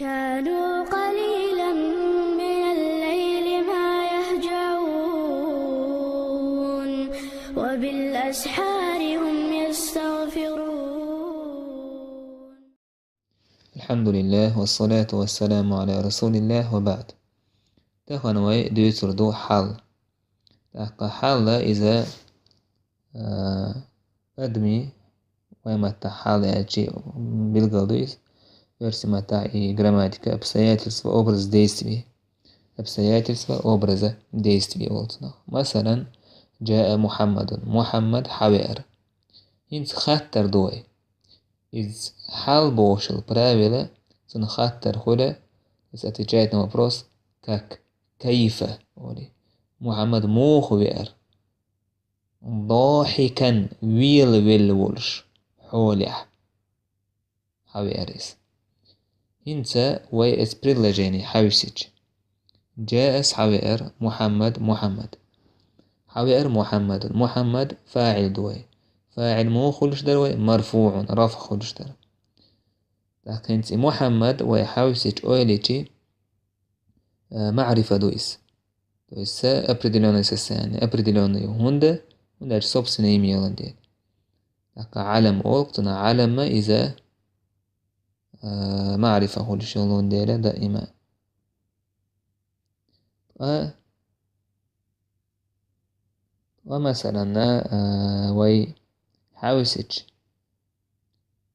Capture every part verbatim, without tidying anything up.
كانوا قليلا من الليل ما يهجعون، وبالأسحار هم يستغفرون. الحمد لله والصلاة والسلام على رسول الله وبعد. Тахана вай дуьйцур ду хьал. ТӀаккха хьал иза, а, адамий, вай маттахь хьал аьлча билгал ду иза. Оьрсийн маттахь и грамматика обстоятельства образа действия. Обстоятельства образа действия олу цунах. Масалан, جاء محمد. Мухьаммад хьавеара. ХӀинца хаттар ду вай. Иза хьал бохуш йолу правило, цунна хаттар хуьлу, иза отвечает на вопрос как, كيف олий. Мухьаммад муха веара? ضاحكا, велавелла волуш, хьолехь. Хьавеара иза. ХӀинца вай эцу предложени хьаьвсича. جاء хьавеара, Мухьаммад, Мухьаммад. Хьавеара Мухьаммадун. Мухьаммад фаӀил ду вай. ФаӀил муха хуьлуш дара вай? مرفوع, рафӀ хуьлуш дара. ТӀаккха хӀинца и Мухьаммад вай хьаьвсича, ойла йича, а, маӀрифа ду иза. То есть со-, определённое состояние, определённое ю. ХӀунда? ХӀунда аьлча собственное имя ялан дела. ТӀаккха Ӏалам олу, цунах Ӏалама иза, а, маӀрифа хуьлуш йолун дела даима. Ткъа, ткъа масалан, а, вай хьаьвсича,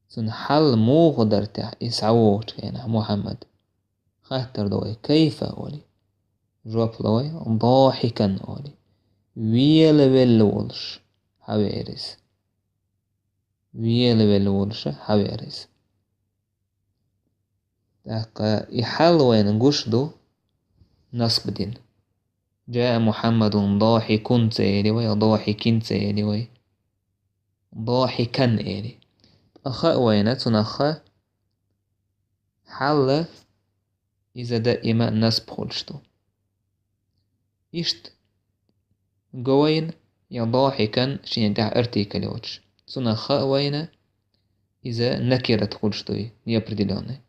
цуьнан хьал муха дара техь и схьавогӀучу хенахь, Мухьаммад? Хаттар до вай, كيف олий. Жоп ло вай, ضاحكا олий. Велавелла волуш хьавеара иза. Велавелла волуша хьавеара иза. ТӀаккха и хьал вайна гуш ду насб дина. جاء محمد ضاحك ца эли вай, ضاحك ца эли вай. ضاحكا эли. Ткъа хаа вайна цунах хьал иза даима насб хуьлуш ду. Иштта го вайна я ضاحكا шена тӀехь артикль йоцуш. Цунах хаа вайна иза накират хуьлуш ду, неопределённый.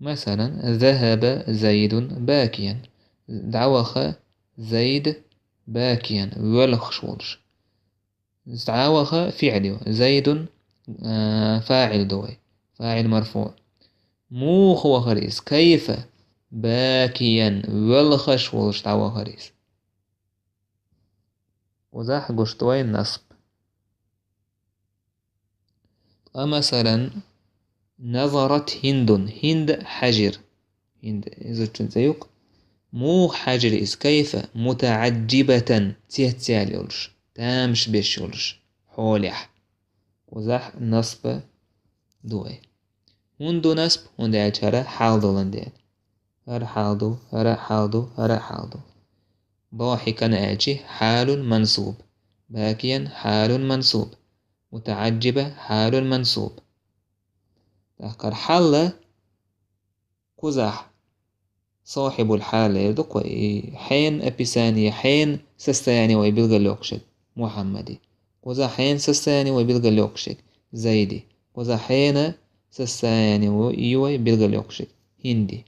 Масалан, ذهب زيد باكيا. ДӀаваха Зайд бакиян, воьлхуш волуш. ДӀаваха фиӀл ю. Зайдун, а, фаӀил ду вай. ФаӀил марфуӀ. Муха вахара иза? كيف؟ Бакиян, воьлхуш волуш дӀавахара иза. Кхузахь гуш ду вай насб. Ткъа масалан, نظرت هند, ХӀинда хьаьжира. ХӀинда, иза чун цӀе ю-кх. Муха хьаьжира иза? كيف؟ متعجبة, цецъяьлла йолуш, тамаш беш йолуш хьолехь. Кхузахь насб ду вай. ХӀунда ду насб? ХӀунда аьлча хӀара хьал долан дела. ХӀара хьал ду, хӀара хьал ду, хӀара хьал ду. ضاحكا аьлчи, حال منصوب. باكيا حال منصوب. متعجبة حال منصوب. ТӀаккха хьал кхузахь صاحب الحال эр ду-кх вай, и хьенан описание, хьенан состояние вай билгалйоккхуш ерг Мухьаммади. Кхузахь хьенан состояние вай билгалйоккхуш ерг Зайди. Кхузахь хьенан состояние ю вай билгалйоккхуш ерг ХӀинди.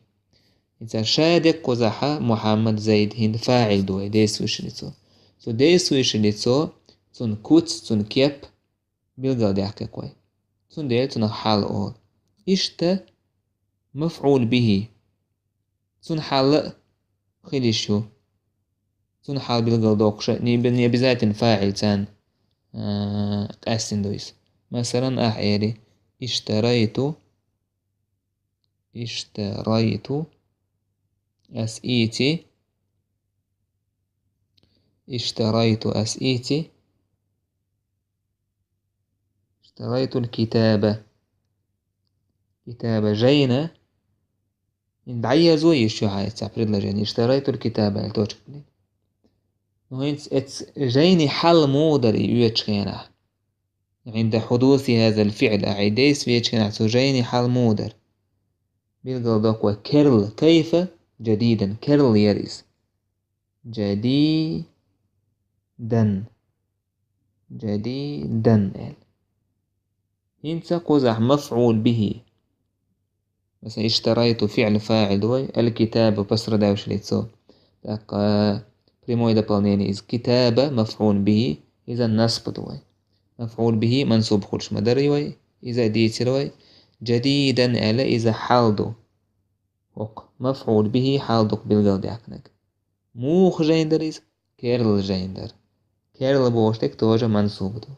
Иза ша дерг кхузахь Мухьаммад, Зайд, ХӀинд фаӀил ду вай, действующее лицо. Цу действующее лицо, цуьнан куц, цуьнан кеп билгалдаьккхи-кх вай. Цундела цунах хьал олу. Иштта мафӀул бихӀи. Цуьнан хьал а хила йиш ю. Цуьнан хьал билгалдоккхуш а, не, не обязательно фаӀил царна, а, къаьстина ду иза. Масалан, ахь эли: иштарайту, иштарайту, ас ийци, иштарайту, ас ийци, иштарайтул китаба. Китаба жайна. ХӀинца дӀаерзо йиш ю хьан эццахь предложение: иштарайтул китаба аьлла, точка. Ну, хӀинца эцу жайни хьал муха дара и оьцучу хенахь? عند حدوث هذا الفعل, ахь и действие ечу хенахь цу жайни хьал муха дара? Билгалдоккху вай керла, كيف جديدا, керла яра иза. جديدا. جديدا аьлла. ХӀинца кхузахь мафӀул бихӀи. Масалан, иштарайту фиӀл фаӀил ду вай, аль-китаба пострадавшее лицо. ТӀаккха прямое дополнение из китаба мафӀул бихӀи, иза насб ду вай. МафӀул бихӀи мансуб хуьлуш ма дарий вай, иза дийцира вай. Жадидан аьлла, иза хьал ду. ХӀокху мафӀул бихӀи хьал ду-кх билгалдаьккхинарг. Муха жайна дара иза? Керла жайна дара. Керла бохуш дерг тоже мансуб ду.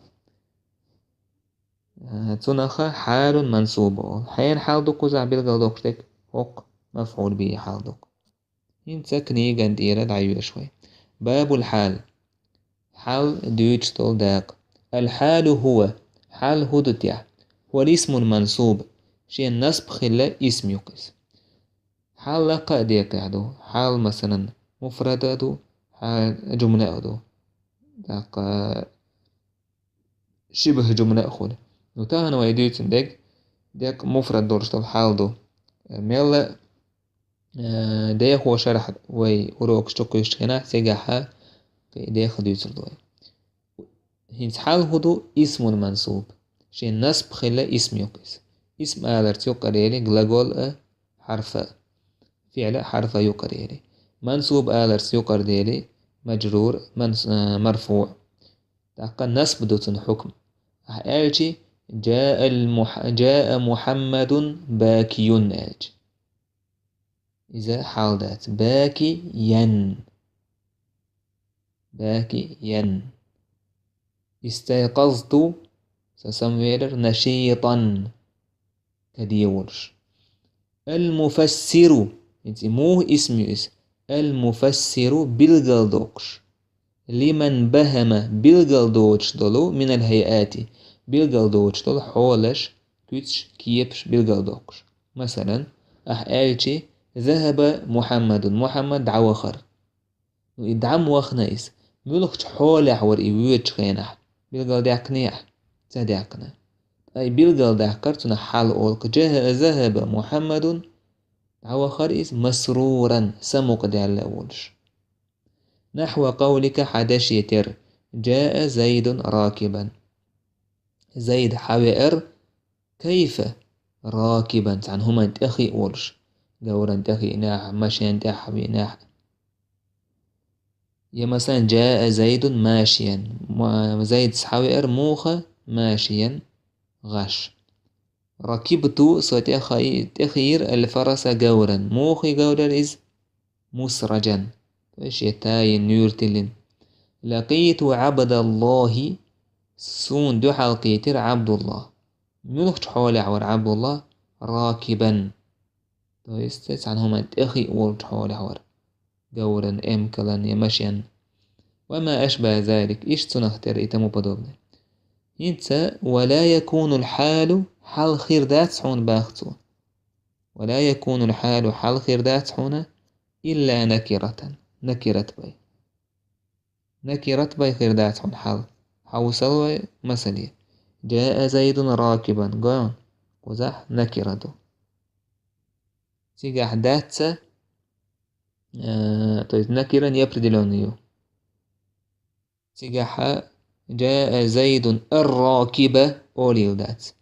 Э, цунах хьалун мансуб олу. Хьенан хьал ду кхузахь билгалдоккхуш дерг? ХӀокху мафӀул бихӀи хьал ду-кх. ХӀинца книган тӀера дӀайоьшу вай. Бабул хьал. Хьал дуьйцуш долу дакъа. Аль-хьалу хӀуа. Хьал хӀун ду техьа? ХӀуа лисмул мансуб. Шен насб хилла исм ю-кх иза. Хьал лакха а декъехь ду. Хьал, масалан, муфрад а ду, хьал жумла а ду. ТӀаккха шибхӀ жумла а хуьлу. Ну, тахана вай дуьйцун дерг, декъ муфрад долуш долу хьал ду. Мелла, э, дехо шарахь вай урокаш чу кхуьйсучу хенахь, цигахь кхин а дехха дуьйцур ду вай. ХӀинца хьал хӀун ду? Исмун мансуб. Шен насб хилла исм ю-кх иза. Исм аларца юкъара ели глагол а, хьарф а. ФиӀл а, хьарф а юкъара ели. Мансуб аларца юкъара дели, мажрур, манс-, а, марфуъ. ТӀаккха насб ду цунна хьукм. Ахьа аьлчи, «Жаа аль-Мух-, жаа Мухьаммадун бакиюн», аьлчи. Иза хьал дац. Бакиян. Бакиян. Истайкъазту, со самавелира, нашитан, каде волуш. Аль-муфассиру, хӀинца и муха исм ю иза? Аль-муфассиру, билгалдоккхуш. Лиман бахама, билгалдоцуш долу, минал хӀайати, билгалдоцуш долу хьолаш, куьцаш, кепаш билгалдоккхуш. Масалан, ахьа аьлчи, захаба Мухьаммадун, Мухьаммад дӀавахара. Ну, и дӀа ма вахана иза. Муьлхачу хьолехь вара и воьдучу хенахь? Билгалдаьккхинехьа? Ца даьккхина. Ткъа и билгалдаккхар, цунах хьал олу-кх. Жа-, захаба Мухьаммадун, дӀавахара иза, масруран, самукъадаьлла волуш. Нахьва къавлика, хьан даше тера: «Жаа Зайдун ракибан». Зайд хьавеара, кайфа? Ракибан, цхьана хӀуманна тӀе хиъна волуш. Говран тӀе хиънехь, машен тӀехь виънехь. Я, масалан, «Жаа Зайдун машиян». Ма-, Зайдас хьавеара муха? Машиян, гӀаш. «Ракибту», со тӀе хи-, тӀе хиира, «аль-фараса», говран. Муха и говр яра иза? «Мусраджан». То есть шен тайина, нуьйр тиллина. «Лакъиту Ӏабдаллахи», суна дуьхьал кхийтира Ӏабдуллах. Муьлхачу хьолехь вара Ӏабдуллах? «Ракибан». То есть цхьана хӀуманна тӀе хиъна волчу хьолехь вара. Говран, эмкалан я машенна. Ва ма ашбаха залик, иштта цунах тера и тому подобное. ХӀинца, «ва ла якунул хьалу», хьал хир дац хьуна, бах цо. «Ва ла якунул хьалу», хьал хир дац хьуна, «илла накиратан», накират бай. Накират бай хир дац хьуна хьал. Хьовсал вай масале. «Жаа Зайдун ракибан», гой хьуна, кхузахь накира ду. Цигахь дац, э, то есть накира неопределённый ю. Цигахь «Жаа Зайдун ар-ракиба» олийла дац.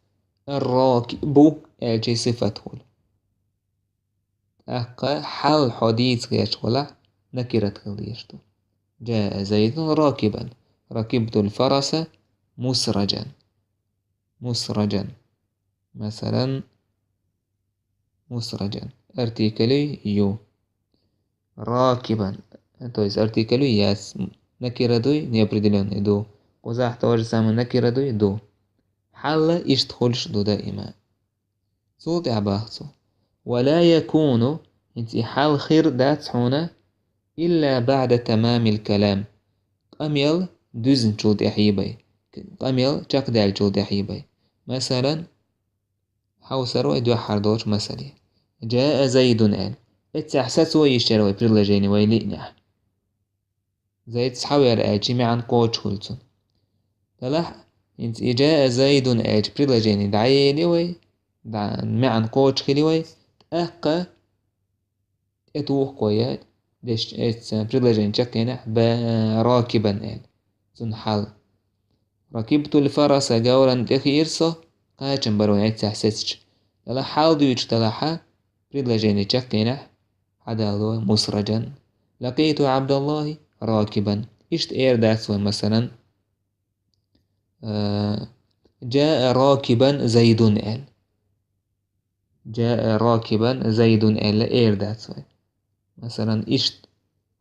«Ар-ракибу» аьлчи сифат хуьлу. ТӀаккха хьал хьо дийца гӀерташ валахь, накират хила дезаш ду. «Жаа Зайдун ракибан. Ракибтул фараса мусраджан». Мусраджан. Масалан, мусраджан. Артикль ю. Ракибан. То есть артикль ю яц. Накира дуй, неопределённый ду. Кхузахь то же самое накира дуй, ду. Хьал иштта хуьлуш ду даима. Цул тӀаьхьа бах цо. «Ва ла якуну», хӀинца и хьал хир дац хьуна, «илла баъда тамамил калам». Къамел дуьзначул тӀаьхьа бай. Къамел чекхдаьллачул тӀаьхьа бай. Масалан, хьовсар вай дуьххьара долчу масале. «Жаа Зайдун» аьлла. Эццехь сацо йиш яра вай предложение вай лиънехь. Зайд схьавеара аьлчи маьӀна кхочуш хуьлу цунна. Делахь, хӀинца и «Жаа Зайдун» аьлча предложение дӀаели вай, дӀа-, маьӀна кхочуш хили вай, тӀаккха тӀетуху кхо я, деш, эца предложение чекхъенехь, «ба-, ракибан» аьлла. Цунна хьал. «Ракибтул фараса», говран тӀе хиира со, кхачам бара вай эццехь сецча. Делахь хьал дуьйцуш делахьа, предложени чаккхенехь хьадалло вай мусражан. Лакъиту Абдаллахи ракибан. Иштта эр дац вай, масалан, э, «Джаа ракибан Зайдун», аьлла. «Джаа ракибан Зайдун», аьлла, эр дац вай. Масалан, иштта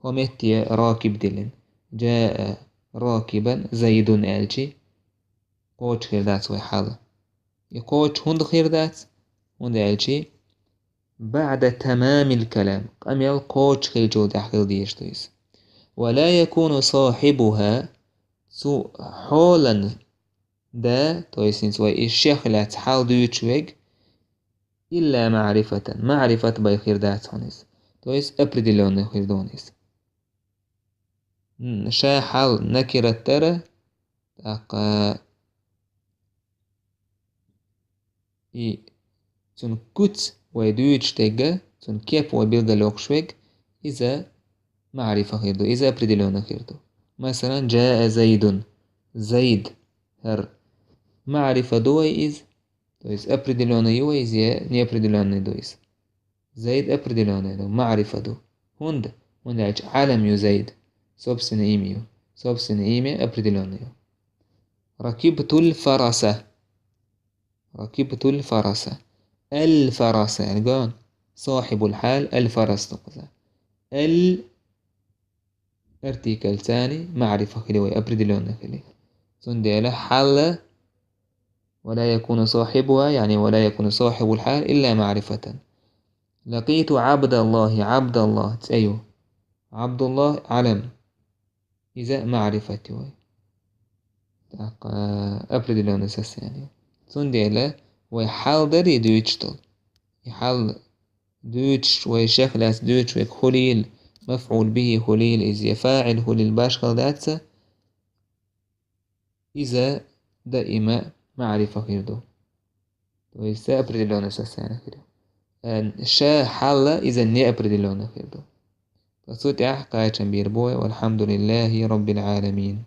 хӀокху метте ракиб диллина. «Джаа ракибан Зайдун», аьлчи, кхочуш хир дац вай хьал. И кхочуш хӀунда хир дац? ХӀунда аьлчи, «баъда тамамил калам», къамел кхочуш хилчул тӀаьхьа хила дезаш ду иза. «Ва ла якуну сахьибуха», цу хьолан да, то есть хӀинца вай и шех лаьцна хьал дуьйцуш верг, «илла маърифатан», маърифат бен хир дац хьуна иза. То есть определённый хир ду хьуна иза. М, ша хьал накират дара, тӀаккха и цуьнан куц вай дуьйцуш дерг, цуьнан кеп вай билгалйоккхуш верг, иза маърифа хир ду, иза определённый хир ду. Масалан, «Джаа Зайдун», Зайд, хӀара. Маърифа ду вай иза, то есть определённый ю вай иза, я неопределённый ду иза? Зайд определённый ду, маърифа ду. ХӀунда? ХӀунда аьлча Ӏалам ю Зайд, собственное имя ю. Собственное имя определённый ю. «Ракибтул фараса». «Ракибтул фараса». «Ал фараса», аьлла гон. Сахьибул хьал ал фарас ду кхуза. Ал артикль цани маърифа хили вай, определённый хили. Цундела хьал, «ва ла якуну сахьибуха», яъни «ва ла якуну сахьибул хьал илла маърифатан». «Лакъиту Абдаллахи», Абдаллах цӀе ю. Абдуллах Ӏалам. Иза маърифат ю вай. ТӀаккха определённый состояние. Цундела вай хьал дарий дуьйцуш долу. И хьал дуьйцуш, вай шех лаьцна дуьйцуш верг хилийла, мафӀул бихӀи хилийла иза, я фаӀил хилийла, башхалла дац, иза даима маърифа хир ду. То есть определённый состояние хир ю. Э, ша хьал иза неопределённый хир ду. Ткъа цу тӀехь кхачам бийр бу вай. Валхьамдулиллахи Раббил Ӏаламин.